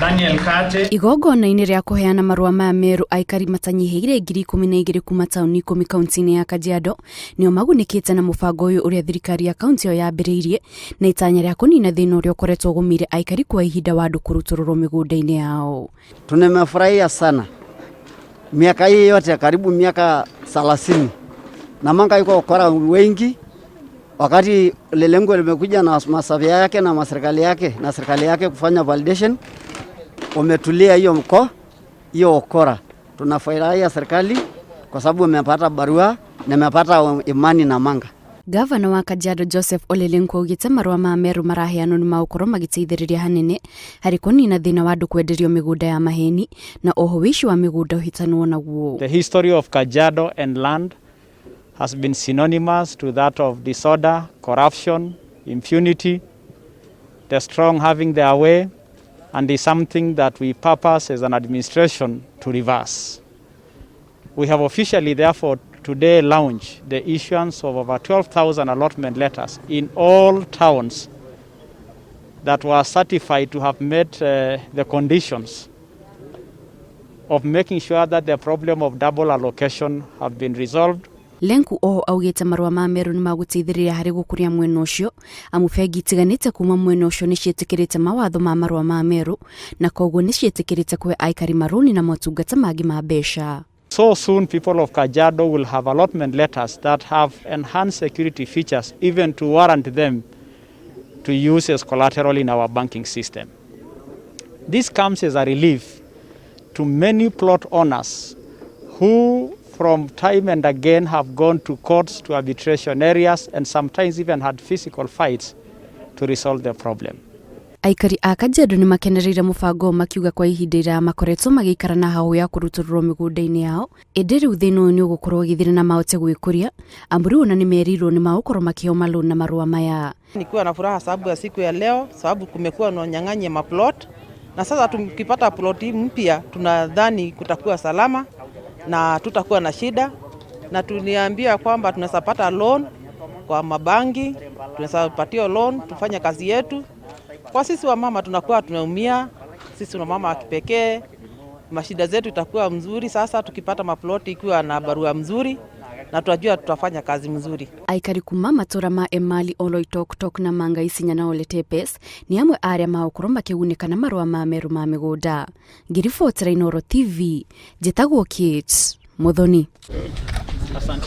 Daniel Kate. Igongona-inĩ rĩa kũheana marũa maya merũ, aikari matanyihĩire 12,000 kuma taũni 10 kaunti-inĩ ya Kajiado nĩo magunĩkĩte na mũbango ũyũ ũrĩa thirikari ya kaunti ĩyo yambĩrĩirie na itanya rĩa kũnina thĩna ũrĩa ũkoretwo ũgũmĩire aikari kwa ihinda wa andũ kũrutũrũrwo mĩgũnda-inĩ yao. Tumefurahia sana miaka hii yote, karibu miaka 30 Namanga iko ukora wengi. Wakati Ole limekuja na masurveyor yake na maserikali yake na serikali yake kufanya validation, umetulia hiyo mko hiyo ukora. Tunafurahia serikali kwa sababu imepata barua na imepata imani Namanga. Gavana wa Kajiado Joseph Ole Lenku augĩte marũa ma merũ maraheanwo nĩ magũkorwo magĩteithĩrĩria hanene harĩ kũnina thĩna wa andũ kwenderio mĩgũnda ya maheni na oho wĩici wa mĩgũnda ũhĩtanwo naguo. The history of Kajiado and land has been synonymous to that of disorder, corruption, impunity, the strong having their way, and is something that we purpose as an administration to reverse. We have officially therefore today launched the issuance of over 12,000 allotment letters in all towns that were certified to have met the conditions of making sure that the problem of double allocation have been resolved. Lenku oho augĩte marũa ma merũ nĩ magũteithĩrĩria harĩ gũkũria mwena ũcio, amu bengi itiganĩte kuma mwena ũcio nĩ ciĩtĩkĩrĩte mawatho ma marũa ma merũ na koguo nĩ ciĩtĩkĩrĩte kũhe aikari marũni na motungata mangĩ ma mbeca. So soon people of Kajiado will have allotment letters that have enhanced security features, even to warrant them to use as collateral in our banking system. This comes as a relief to many plot owners who from time and again have gone to courts, to arbitration areas, and sometimes even had physical fights to resolve the problem. Aikari a Kajiado nĩ makenereire mũbango ũyũ, makiuga kwa ihinda iraya makoretwo magĩikara na hahũ ya kũrutũrũrwo mĩgũnda-inĩ yao, ĩndĩ rĩu thĩna ũyũ nĩ ũgũkorwo ũgĩthira na mahote gwĩkũria, amu rĩu ona nĩ merirwo nĩ magũkorwo makĩheo malũni na marũa maya. Nikiwa na furaha sababu ya siku ya leo, sababu kumekuwa na unyang'anyi maplot, na sasa tukipata plot mpya tunadhani kutakuwa salama na tutakuwa na shida, na tuliambia kwamba tunaweza pata loan kwa mabanki, tunaweza patia loan tufanye kazi yetu. Kwa sisi wamama tunakuwa tunaumia, sisi wamama wa kipekee, mashida zetu itakuwa mzuri sasa tukipata maploti ikiwa na barua mzuri, na tunajua tutafanya kazi mzuri. Aikari kuma matũra ma Emali, Oloitoktok na Manga, Isinya na Oletepes nĩ amwe arĩa magũkorwo makĩgunĩka na marũa ma merũ ma mĩgũnda. Ngĩribotera Inooro TV, njĩtagwo Kate Muthoni. Asante.